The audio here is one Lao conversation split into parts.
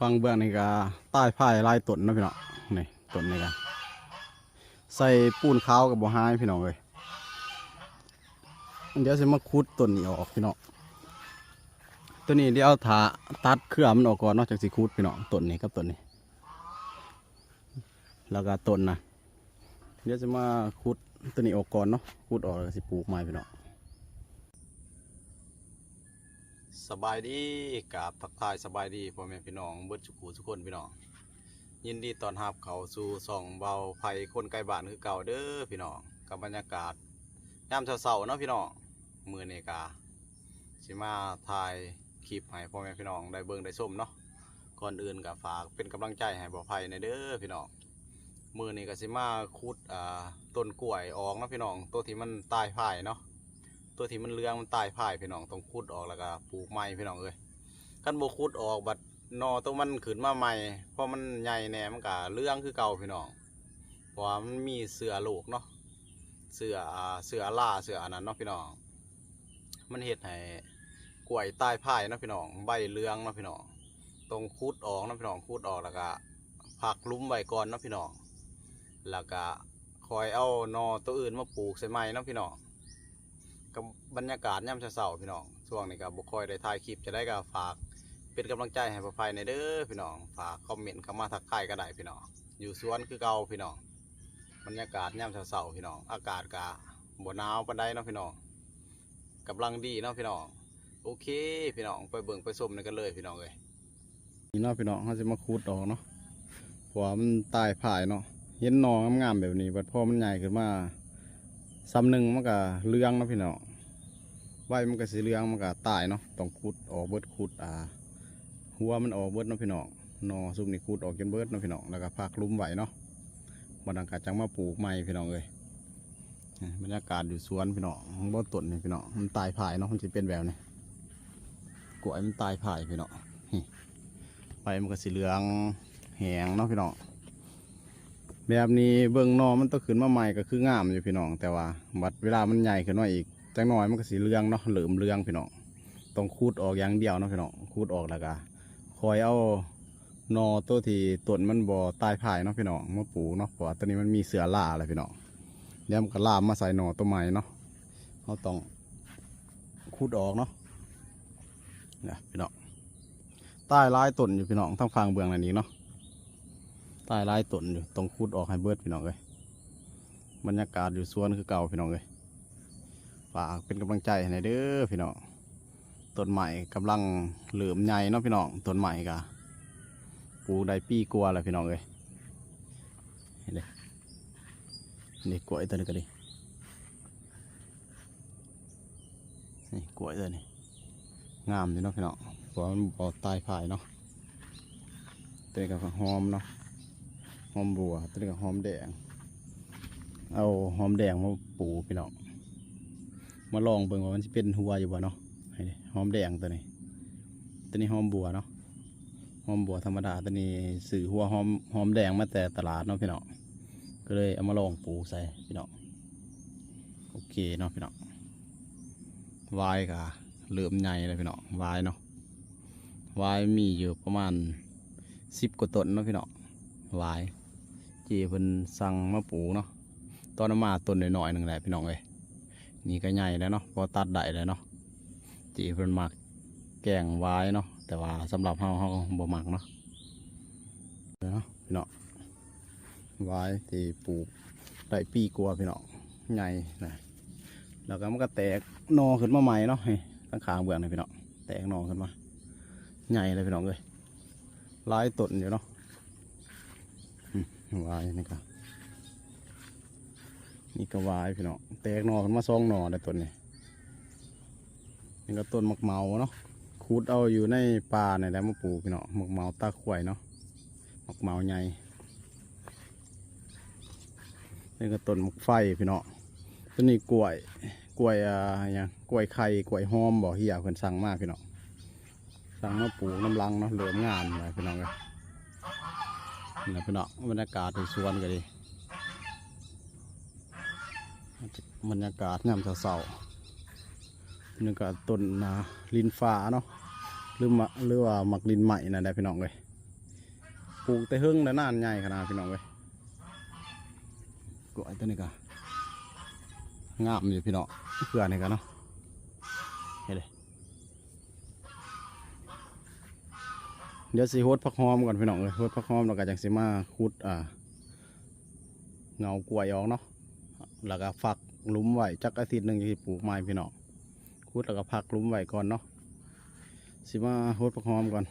ຝັ່ງເບື້ອງນີ້ກໍຕາຍພາຍຫຼາຍຕົ້ນເນາະພີ່ນ້ອງ. ນີ້ຕົ້ນນີ້ກໍໃສ່ປູນຂາວກໍບໍ່ຫາຍພີ່ນ້ອງເອີຍ. ດຽວຊິມາຂຸດຕົ້ນນີ້ອອກພີ່ນ້ອງ. ໂຕນີ້ດຽວຖ້າຕັດເຄືອມັນອອກກ່ອນເນາະ ຈັ່ງຊິຂຸດພີ່ນ້ອງ. ຕົ້ນນີ້ກັບຕົ້ນນີ້ ແລ້ວກໍຕົ້ນນະ ດຽວຊິມາຂຸດໂຕນີ້ອອກກ່ອນເນາະ. ຂຸດອອກແລ້ວກໍຊິປູກໃໝ່ພີ່ນ້ອງ. ສະບາຍດີ ກາບທັກທາຍສະບາຍດີພໍ່ແມ່ພີ່ນ້ອງເບິດສູ່ຜູ້ສູ່ຄົນພີ່ນ້ອງ. ຍິນດີຕ້ອນຮັບເຂົ້າສູ່ຊ່ອງເບົາໄພຄົນໄກບ້ານຄືເກົ່າເດີພີ່ນ້ອງ. ກັບບັນຍາກາດຍາມເຊົ້າໆເນາະພີ່ນ້ອງ. ມື້ນີ້ກະຊິມາຖ່າຍຄລິບໃຫ້ພໍ່ແມ່ພີ່ນ້ອງໄດ້ເບິ່ງໄດ້ຊົມເນາະ. ກ່ອນອື່ນກະຝາກເປັນກຳລັງໃຈໃຫ້ເບົາໄພແດ່ເດີພີ່ນ້ອງ. ມື້ນີ້ກະຊິມາຂຸດ ອ່າ ຕົ້ນກ້ວຍອອກເນາະພີ່ນ້ອງ. ໂຕທີ່ມັນຕາຍພາຍເນາະ ໂຕທີ່ມັນເຫຼືອງມັນຕາຍພາຍພີ່ນ້ອງ ຕ້ອງຂຸດອອກແລ້ວກະປູກໃໝ່ພີ່ນ້ອງເອີຍ. ຄັນບໍ່ຂຸດອອກບັດໜໍ່ໂຕມັນຂຶ້ນມາໃໝ່ ພໍມັນໃຫຍ່ແດ່ມັນກະເຫຼືອງຄືເກົ່າພີ່ນ້ອງ. ເພາະວ່າມັນມີເຊື້ອໂລກເນາະ ເຊື້ອ ອ່າ ເຊື້ອລາ ເຊື້ອອັນນັ້ນເນາະພີ່ນ້ອງ. ມັນເຮັດໃຫ້ກ້ວຍຕາຍພາຍເນາະພີ່ນ້ອງ ໃບເຫຼືອງເນາະພີ່ນ້ອງ. ຕ້ອງຂຸດອອກເນາະພີ່ນ້ອງ ຂຸດອອກແລ້ວກະພັກຫຼຸມໄວ້ກ່ອນເນາະພີ່ນ້ອງ. ແລ້ວກະຄ່ອຍເອົາໜໍ່ໂຕອື່ນມາປູກໃສ່ໃໝ່ເນາະພີ່ນ້ອງ. ກັບບັນຍາກາດຍາມເຊົ້າໆພີ່ນ້ອງ. ຊ່ວງນີ້ກໍບໍ່ຄ່ອຍໄດ້ຖ່າຍຄລິບ ຈັ່ງໃດກໍຝາກເປັນກຳລັງໃຈໃຫ້ເບົາໄພແດ່ເດີພີ່ນ້ອງ. ຝາກຄອມເມັນເຂົ້າມາທັກທາຍກໍໄດ້ພີ່ນ້ອງ. ຢູ່ສວນຄືເກົ່າພີ່ນ້ອງ. ບັນຍາກາດຍາມເຊົ້າໆພີ່ນ້ອງ ອາກາດກະບໍ່ໜາວປານໃດເນາະພີ່ນ້ອງ ກຳລັງດີເນາະພີ່ນ້ອງ. ໂອເຄພີ່ນ້ອງ ໄປເບິ່ງໄປຊົມນຳກັນເລີຍພີ່ນ້ອງເອີຍ. ນີ້ເນາະພີ່ນ້ອງ ເຮົາຊິມາຂຸດອອກເນາະ ເພາະວ່າມັນຕາຍພາຍເນາະ. ເຫັນໜໍ່ງາມໆແບບນີ້ ບັດພໍມັນໃຫຍ່ຂຶ້ນມາສ່ຳໜຶ່ງມັນກະເຫຼືອງເນາະພີ່ນ້ອງ. ໃບມັນກະຊິເຫຼືອງ ມັນກະຕາຍເນາະ. ຕ້ອງຂຸດອອກເບິດ ຂຸດ ອ່າ ຫົວມັນອອກເບິດເນາະພີ່ນ້ອງ. ໜໍ່ຊຸມນີ້ຂຸດອອກຈົນເບິດເນາະພີ່ນ້ອງ ແລ້ວກະພັກຫຼຸມໄວ້ເນາະ. ບັດນັ້ນກະຈັ່ງມາປູກໃໝ່ພີ່ນ້ອງເອີຍ. ນີ້ບັນຍາກາດຢູ່ສວນພີ່ນ້ອງ. ເບິ່ງຕົ້ນນີ້ພີ່ນ້ອງ ມັນຕາຍພາຍເນາະ ມັນຊິເປັນແບບນີ້ ກ້ວຍມັນຕາຍພາຍພີ່ນ້ອງ. ນີ້ໃບມັນກໍຊິເຫຼືອງແຫ້ງເນາະພີ່ນ້ອງ. ແບບນີ້ເບິ່ງໜໍ່ມັນໂຕຂຶ້ນມາໃໝ່ກໍຄືງາມຢູ່ພີ່ນ້ອງ ແຕ່ວ່າບັດເວລາມັນໃຫຍ່ຂຶ້ນມາອີກຈັກໜ້ອຍມັນກໍຊິເຫຼືອງເນາະ ເລີ່ມເຫຼືອງພີ່ນ້ອງ. ຕ້ອງຂຸດອອກຢ່າງດຽວເນາະພີ່ນ້ອງ. ຂຸດອອກແລ້ວກໍຄ່ອຍເອົາ ໜໍ່ໂຕທີ່ຕົ້ນມັນບໍ່ຕາຍພາຍເນາະພີ່ນ້ອງ ມາປູກເນາະ ເພາະວ່າໂຕນີ້ມັນມີເຊື້ອລາແລ້ວພີ່ນ້ອງ. ດຽວມັນກໍລາມມາໃສ່ໜໍ່ໂຕໃໝ່ເນາະ. ເຮົາຕ້ອງຂຸດອອກເນາະ. ນະພີ່ນ້ອງ ຕາຍຫຼາຍຕົ້ນຢູ່ພີ່ນ້ອງ ທາງຝັ່ງເບື້ອງນັ້ນອີກເນາະ. ຕາຍຫຼາຍຕົ້ນຢູ່ ຕ້ອງຂຸດອອກໃຫ້ເບິດພີ່ນ້ອງເອີຍ. ບັນຍາກາດຢູ່ສວນຄືເກົ່າພີ່ນ້ອງເອີຍ. ຝາກເປັນກຳລັງໃຈໃຫ້ແດ່ເດີພີ່ນ້ອງ. ຕົ້ນໄມ້ກຳລັງເລີ່ມໃຫຍ່ເນາະພີ່ນ້ອງ. ຕົ້ນໄມ້ກະປູກໄດ້ປີກວ່າແລ້ວພີ່ນ້ອງເອີຍ. ນີ້ເດ້ ນີ້ກ້ວຍຕົວນີ້ກໍດີ. ນີ້ກ້ວຍຕົວນີ້ງາມຢູ່ເນາະພີ່ນ້ອງ ເພາະວ່າມັນບໍ່ຕາຍພາຍເນາະ. ຕົວນີ້ກໍຫອມເນາະ ຫອມບົວ. ຕົວນີ້ກໍຫອມແດງ. ເອົາຫອມແດງມາປູກພີ່ນ້ອງ ມາລອງເບິ່ງວ່າມັນຊິເປັນຫົວຢູ່ບໍ່ເນາະ. ນີ້ຫອມແດງຕົວນີ້. ຕົວນີ້ຫອມບົວເນາະ ຫອມບົວທຳມະດາ. ຕົວນີ້ຊື້ຫົວຫອມ ຫອມແດງມາແຕ່ຕະຫຼາດເນາະພີ່ນ້ອງ ກໍເລີຍເອົາມາລອງປູກໃສ່ພີ່ນ້ອງ. ໂອເຄເນາະພີ່ນ້ອງ ຫວາຍກໍເລີ່ມໃຫຍ່ແລ້ວພີ່ນ້ອງ. ຫວາຍເນາະ ຫວາຍມີຢູ່ປະມານສິບກວ່າຕົ້ນເນາະພີ່ນ້ອງ. ຫວາຍເຈ້ເພິ່ນສັ່ງມາປູກເນາະ ຕອນເອົາມາຕົ້ນນ້ອຍໆໜຶ່ງແຫຼະພີ່ນ້ອງເອີຍ. ນີ້ກໍໃຫຍ່ແລ້ວເນາະ ພໍຕັດໄດ້ແລ້ວເນາະ. ເຈ້ເພິ່ນມັກແກງຫວາຍເນາະ ແຕ່ວ່າສຳລັບເຮົາ ເຮົາບໍ່ມັກເນາະ. ເນາະພີ່ນ້ອງ ຫວາຍທີ່ປູກໄດ້ປີກວ່າພີ່ນ້ອງ ໃຫຍ່ນະ. ແລ້ວກໍມັນກໍແຕກໜໍ່ຂຶ້ນມາໃໝ່ເນາະ. ນີ້ທາງຂ້າງເບື້ອງນີ້ພີ່ນ້ອງ ແຕກໜໍ່ຂຶ້ນມາໃຫຍ່ເລີຍພີ່ນ້ອງເອີຍ. ຫຼາຍຕົ້ນຢູ່ເນາະ. ອືມ ຫວາຍນີ້ກໍ ນີ້ກໍຫວາຍພີ່ນ້ອງ ແຕກໜໍ່ຂຶ້ນມາສອງໜໍ່ແລ້ວຕົ້ນນີ້. ນີ້ກໍຕົ້ນໝາກເໝົາເນາະ ຂຸດເອົາຢູ່ໃນປ່ານີ້ແຫຼະມາປູກພີ່ນ້ອງ. ໝາກເໝົາຕາຄວາຍເນາະ ໝາກເໝົາໃຫຍ່. ນີ້ກໍຕົ້ນໝາກໄຟພີ່ນ້ອງ. ຕົວນີ້ກ້ວຍ ກ້ວຍ ອ່າ ຫຍັງ ກ້ວຍໄຂ່ ກ້ວຍຫອມບໍ່ ເຮຍເພິ່ນສັ່ງມາພີ່ນ້ອງ. ສັ່ງມາປູກນຳຫຼັງເນາະ ເລີ່ມງາມແລ້ວພີ່ນ້ອງເອີຍ. ນີ້ແຫຼະພີ່ນ້ອງ ບັນຍາກາດທີ່ສວນກໍດີ ບັນຍາກາດຍາມເຊົ້າໆ. ນີ້ກໍຕົ້ນ ອ່າ ລິນຟ້າເນາະ ຫຼື ມະ ຫຼືວ່າໝາກລິນໄມ້ນັ້ນແຫຼະພີ່ນ້ອງເອີຍ. ປູກແຕ່ເຫິງແລ້ວ ນານໃຫຍ່ຂະໜາດພີ່ນ້ອງເອີຍ. ກ້ວຍໂຕນີ້ກະງາມຢູ່ພີ່ນ້ອງ ເຄືອນີ້ກະເນາະ ເຫັນເດ້. ດຽວຊິຫົດຜັກຫອມກ່ອນພີ່ນ້ອງເອີຍ ຫົດຜັກຫອມແລ້ວກະຈັ່ງຊິມາຂຸດ ອ່າ ເຫງົາກ້ວຍອອກເນາະ ແລ້ວກະຝັງຫຼຸມໄວ້ຈັກອາທິດໜຶ່ງ ຈັ່ງຊິປູກໃໝ່ພີ່ນ້ອງ. ຂຸດແລ້ວກະຝັງຫຼຸມໄວ້ກ່ອນເນາະ ຊິມາຫົດຜັກຫອມກ່ອນ.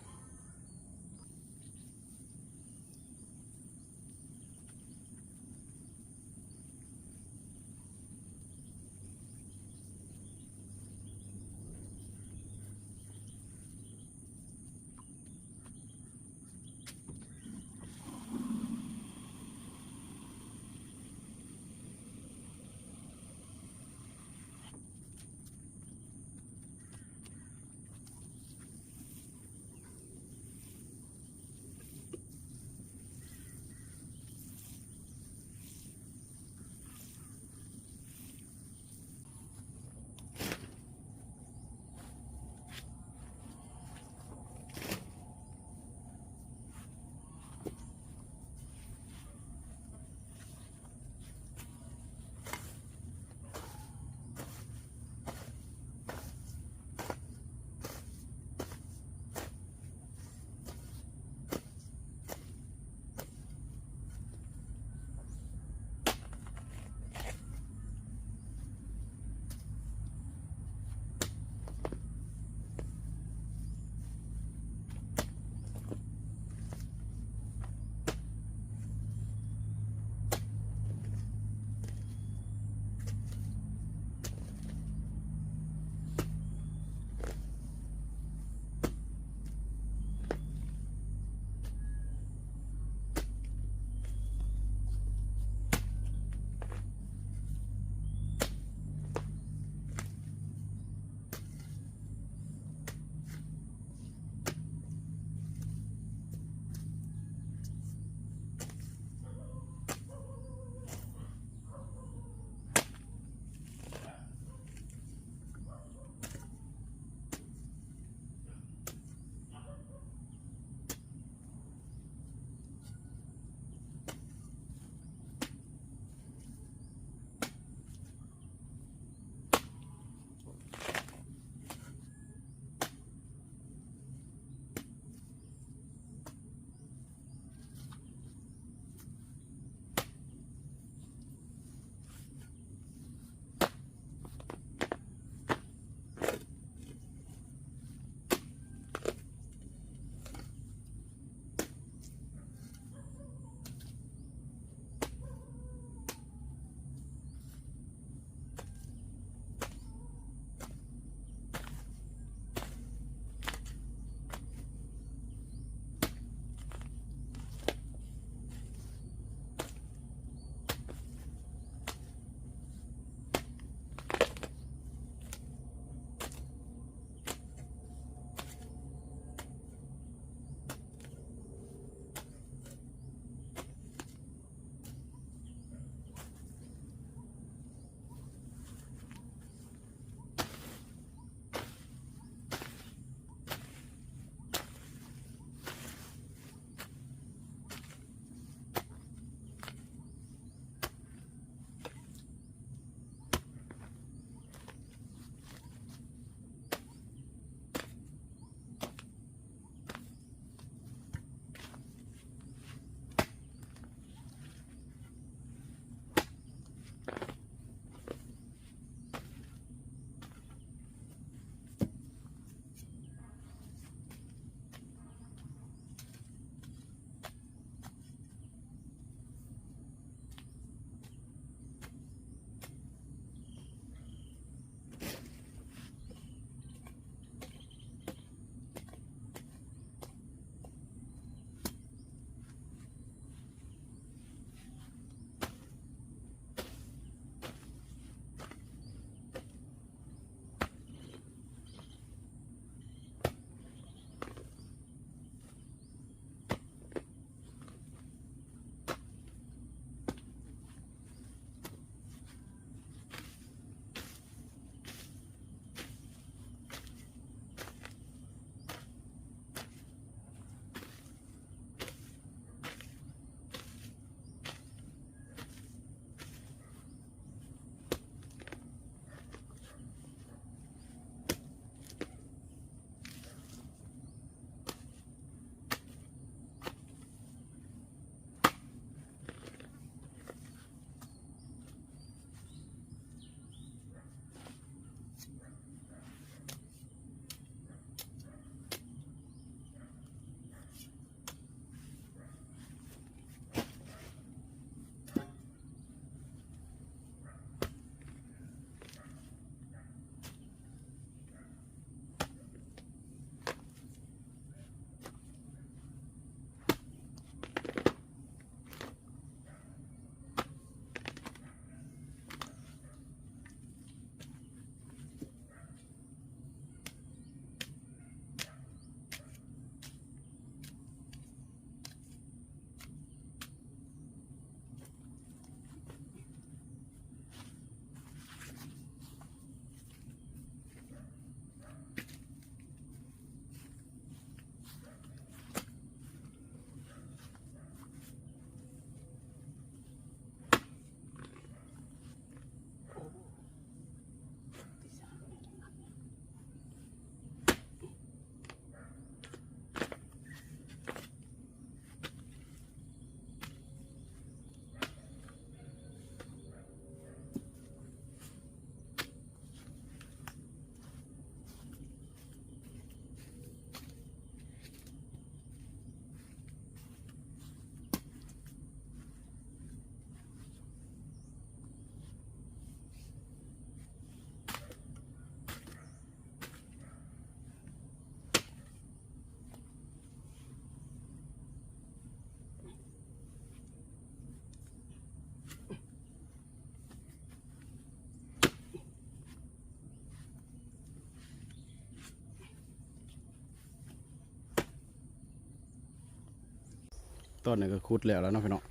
ຕອນນີ້ກໍຂຸດແລ້ວແລ້ວເນາະພີ່ນ້ອງ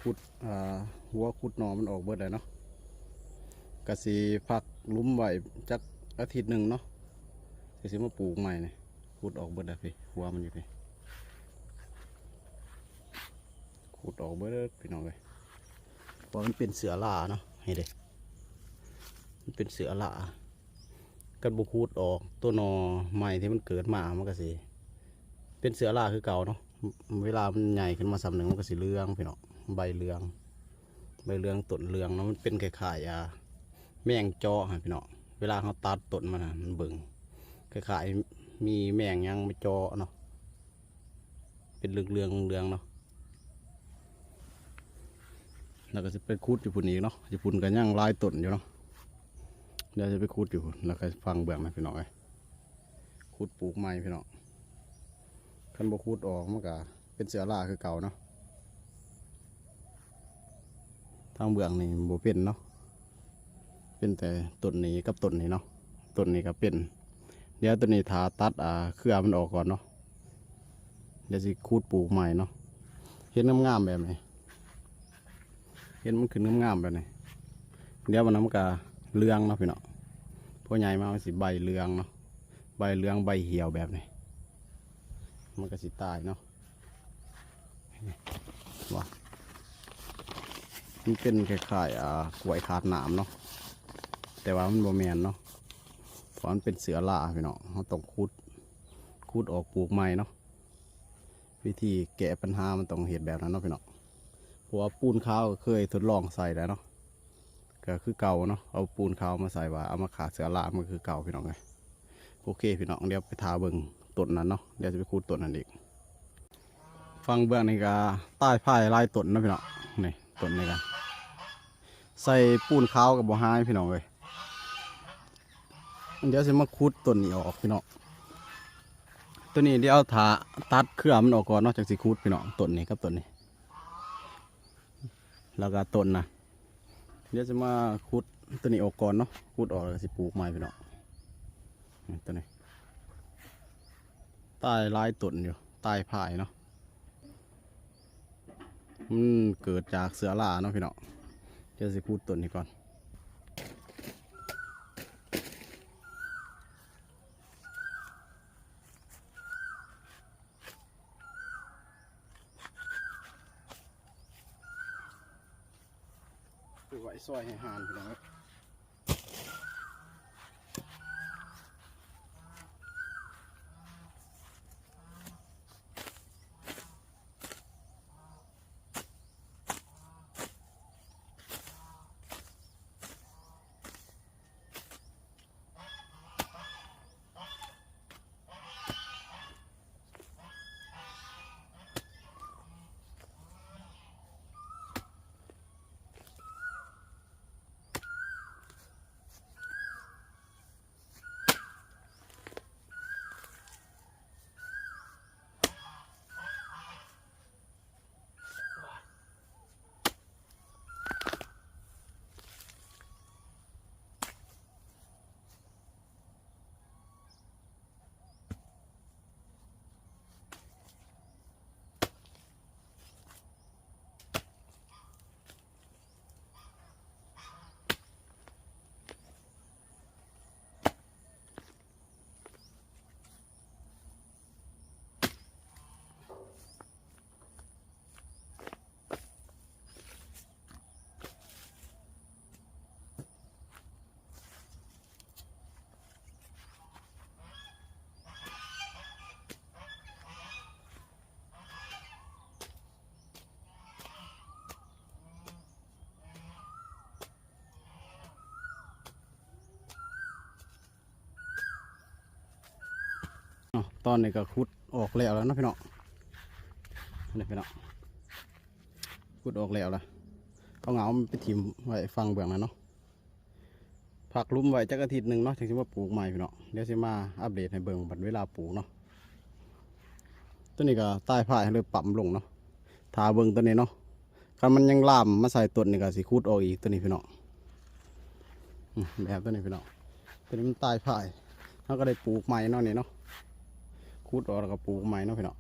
ຂຸດ ອ່າ ຫົວຂຸດໜໍ່ມັນອອກເບິດແລ້ວເນາະ ກໍຊິພັກຫຼຸມໄວ້ຈັກອາທິດໜຶ່ງເນາະ ຈັ່ງຊິມາປູກໃໝ່ນີ້. ຂຸດອອກເບິດແລ້ວພີ່ ຫົວມັນຢູ່ພີ່ ຂຸດອອກເບິດພີ່ນ້ອງເອີຍ ເພາະມັນເປັນເຊື້ອລາເນາະ ນີ້ເດ້ ມັນເປັນເຊື້ອລາ ຄັນບໍ່ຂຸດອອກ ຕົວໜໍ່ໃໝ່ທີ່ມັນເກີດມາ ມັນກໍຊິເປັນເຊື້ອລາຄືເກົ່າເນາະ. ເວລາມັນໃຫຍ່ຂຶ້ນມາສ່ຳໜຶ່ງ ມັນກໍຊິເຫຼືອງພີ່ນ້ອງ ໃບເຫຼືອງ ໃບເຫຼືອງ ຕົ້ນເຫຼືອງເນາະ ມັນເປັນຄ້າຍໆ ອ່າ ແມງເຈາະຫັ້ນພີ່ນ້ອງ. ເວລາເຮົາຕັດຕົ້ນມັນນະ ມັນເບິ່ງຄ້າຍໆ ມີແມງຫຍັງມາເຈາະເນາະ ເປັນເຫຼືອງໆ ເຫຼືອງໆ ເນາະ. ແລ້ວກໍຊິໄປຂຸດຢູ່ພຸ້ນອີກເນາະ ຢູ່ພຸ້ນກໍຍັງຫຼາຍຕົ້ນຢູ່ເນາະ. ດຽວຊິໄປຂຸດຢູ່ພຸ້ນ ແລ້ວກໍຟັງເບື້ອງນັ້ນພີ່ນ້ອງເອີຍ ຂຸດປູກໃໝ່ພີ່ນ້ອງ. ຄັນບໍ່ຂຸດອອກ ມັນກໍເປັນເຊື້ອລາຄືເກົ່າເນາະ. ທາງເບື້ອງນີ້ບໍ່ເປັນເນາະ ເປັນແຕ່ຕົ້ນນີ້ກັບຕົ້ນນີ້ເນາະ ຕົ້ນນີ້ກໍເປັນ. ດຽວໂຕນີ້ຖ້າຕັດ ອ່າ ເຄືອມັນອອກກ່ອນເນາະ ດຽວຊິຂຸດປູກໃໝ່ເນາະ. ເຫັນງາມໆ ແບບນີ້ ເຫັນມັນຂຶ້ນງາມໆ ແບບນີ້ ດຽວມັນ ມັນກໍເຫຼືອງເນາະພີ່ນ້ອງ. ພໍໃຫຍ່ມາມັນຊິໃບເຫຼືອງເນາະ ໃບເຫຼືອງ ໃບຫ່ຽວແບບນີ້ ມັນກໍຊິຕາຍເນາະ. ວ່າ ມັນເປັນຄ້າຍໆ ອ່າ ກ້ວຍຂາດນ້ຳເນາະ ແຕ່ວ່າມັນບໍ່ແມ່ນເນາະ ເພາະມັນເປັນເຊື້ອລາພີ່ນ້ອງ. ເຮົາຕ້ອງຂຸດ ຂຸດອອກປູກໃໝ່ເນາະ. ວິທີແກ້ບັນຫາມັນຕ້ອງເຮັດແບບນັ້ນເນາະພີ່ນ້ອງ ເພາະວ່າປູນຂາວກໍເຄີຍທົດລອງໃສ່ແລ້ວເນາະ ກໍຄືເກົ່າເນາະ. ເອົາປູນຂາວມາໃສ່ ວ່າເອົາມາຂ້າເຊື້ອລາ ມັນກໍຄືເກົ່າພີ່ນ້ອງເອີຍ. ໂອເຄພີ່ນ້ອງ ດຽວໄປຖ້າເບິ່ງຕົ້ນນັ້ນເນາະ ດຽວຊິໄປຂຸດຕົ້ນນັ້ນອີກ. ຝັ່ງເບື້ອງນີ້ກໍຕາຍພາຍຫຼາຍຕົ້ນເນາະພີ່ນ້ອງ. ນີ້ຕົ້ນນີ້ກໍໃສ່ປູນຂາວກໍບໍ່ຫາຍພີ່ນ້ອງເອີຍ. ດຽວຊິມາຂຸດຕົ້ນນີ້ອອກພີ່ນ້ອງ. ໂຕນີ້ດຽວຖ້າຕັດເຄືອມັນອອກກ່ອນເນາະ ຈັ່ງຊິຂຸດພີ່ນ້ອງ. ຕົ້ນນີ້ກັບຕົ້ນນີ້ ແລ້ວກໍຕົ້ນນະ ດຽວຊິມາຂຸດໂຕນີ້ອອກກ່ອນເນາະ ຂຸດອອກແລ້ວກໍຊິປູກໃໝ່ພີ່ນ້ອງ. ນີ້ໂຕນີ້ ຕາຍຫຼາຍຕົ້ນຢູ່ ຕາຍພາຍເນາະ ມັນເກີດຈາກເຊື້ອລາເນາະພີ່ນ້ອງ. ດຽວຊິຂຸດຕົ້ນນີ້ກ່ອນ. ໄປໄວ້ຊອຍໃຫ້ຫ່ານພີ່ນ້ອງເອີຍ. ເນາະ ຕອນນີ້ກໍຂຸດອອກແລ້ວແລ້ວເນາະພີ່ນ້ອງ. ນີ້ພີ່ນ້ອງ ຂຸດອອກແລ້ວລະ ເອົາເຫງົາມັນໄປຖິ້ມໄວ້ຝັ່ງເບື້ອງນັ້ນເນາະ. ພັກຫຼຸມໄວ້ຈັກອາທິດໜຶ່ງເນາະ ຈັ່ງຊິມາປູກໃໝ່ພີ່ນ້ອງ. ດຽວຊິມາອັບເດດໃຫ້ເບິ່ງບັດເວລາປູກເນາະ. ໂຕນີ້ກໍຕາຍພາຍ ເລີຍປ້ຳລົງເນາະ. ຖ້າເບິ່ງໂຕນີ້ເນາະ ຄັນມັນຍັງລາມມາໃສ່ຕົ້ນນີ້ ກໍຊິຂຸດອອກອີກໂຕນີ້ພີ່ນ້ອງ. ອືມ ແບບໂຕນີ້ພີ່ນ້ອງ ໂຕນີ້ມັນຕາຍພາຍ ເຮົາກໍໄດ້ປູກໃໝ່ເນາະນີ້ເນາະ. ຂຸດອອກແລ້ວກໍປູກໃໝ່ເນາະພີ່ນ້ອງ.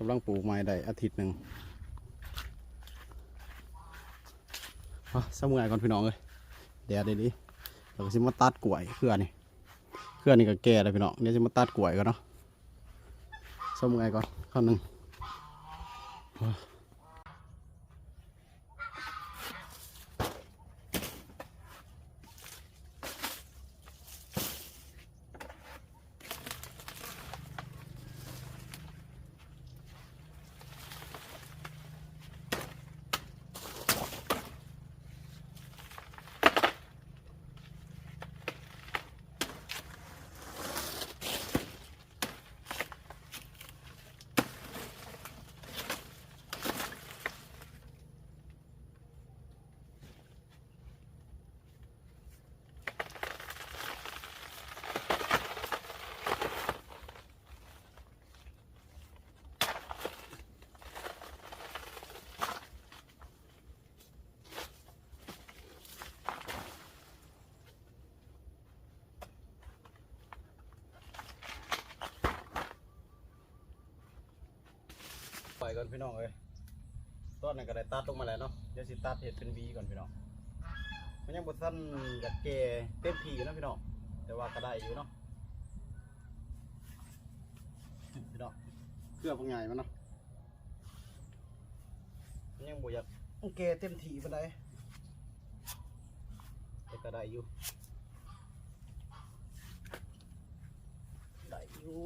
ກຳລັງປູກໃໝ່ໄດ້ອາທິດໜຶ່ງ. ອາ ຊະເມື່ອຍກ່ອນພີ່ນ້ອງເອີຍ ແດດອີ່ຫຼີ. ແລ້ວກໍຊິມາຕັດກ້ວຍເຄືອນີ້ ເຄືອນີ້ກໍແກ່ແລ້ວພີ່ນ້ອງ. ດຽວຊິມາຕັດກ້ວຍກ່ອນເນາະ ຊະເມື່ອຍກ່ອນຄາວໜຶ່ງ. ໄປກ່ອນພີ່ນ້ອງເອີຍ. ຕອນນັ້ນກໍໄດ້ຕັດລົງມາແລ້ວເນາະ ດຽວຊິຕັດເຮັດເປັນຫວີກ່ອນພີ່ນ້ອງ. ມັນຍັງບໍ່ທັນຢາກແກ່ເຕັມທີ່ເນາະພີ່ນ້ອງ ແຕ່ວ່າກໍໄດ້ຢູ່ເນາະ. ພີ່ນ້ອງ ເຄືອບັກໃຫຍ່ມັນເນາະ ມັນຍັງບໍ່ຢາກແກ່ເຕັມທີ່ປານໃດ ແຕ່ກໍໄດ້ຢູ່ ໄດ້ຢູ່.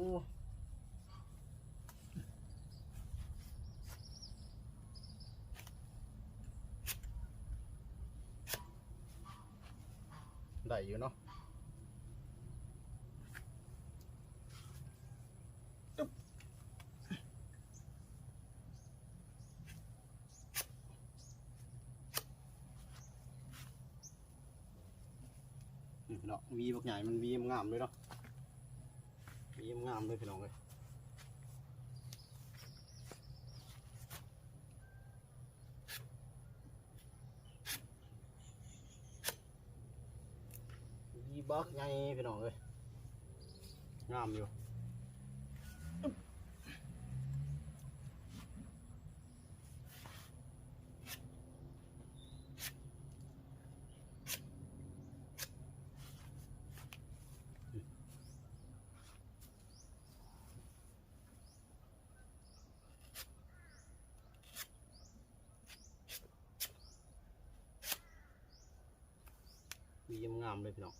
ໄດ້ຢູ່ເນາະ. ນີ້ພີ່ນ້ອງ ຫວີບັກໃຫຍ່ມັນຫວີງາມເລີຍເນາະ ຫວີງາມເລີຍພີ່ນ້ອງເອີຍ. ຫວີບັກໃຫຍ່ພີ່ນ້ອງເອີຍ ງາມຢູ່. ຫວີງາມເລີຍພີ່ນ້ອງ.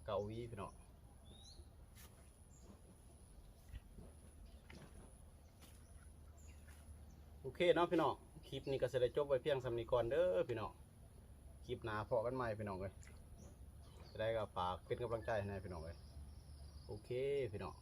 ເກົ້າຫວີພີ່ນ້ອງ. ໂອເຄເນາະພີ່ນ້ອງ ຄລິບນີ້ກໍຊິໄດ້ຈົບໄວ້ພຽງສ່ຳນີ້ກ່ອນເດີພີ່ນ້ອງ. ຄລິບໜ້າພໍ້ກັນໃໝ່ພີ່ນ້ອງເອີຍ. ຈັ່ງໃດກໍຝາກເປັນກຳລັງໃຈໃຫ້ແດ່ພີ່ນ້ອງເອີຍ. ໂອເຄພີ່ນ້ອງ